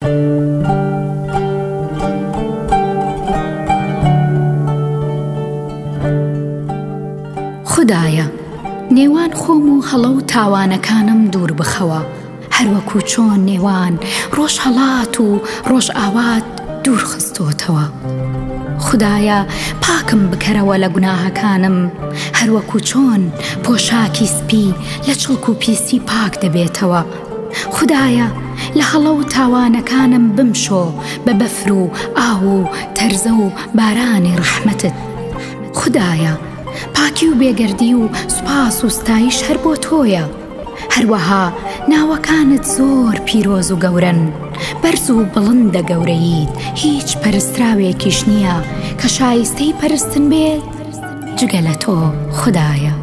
خودایە نێوان خۆم و هەڵە و تاوانەکانم دوور بخەوە هەروەکو چۆن نێوان ڕۆژهەڵات و ڕۆژئاوات دوور خستۆتەوە. خودایە پاکم بکەرەوە لە گوناهەکانم هەروەکو چۆن پۆشاکی سپی لە چڵک و پیسی پاک دەبێتەوە. خودایە لە هەڵە و تاوانەکانم بمشۆ بە بەفر و ئاو و تەرزە و بارانی ڕەحمەتت. خودایە پاکی و بێگەردی و سوپاس و ستایش هەر بۆ تۆیە. هەروەها ناوەکانت زۆر پیرۆز و گەورەن، بەرز و بڵندە گەورەییت، هیچ پەرستراوێکیش نییە کە شایستەی پەرستن بێت جگە لە تۆ خودایە.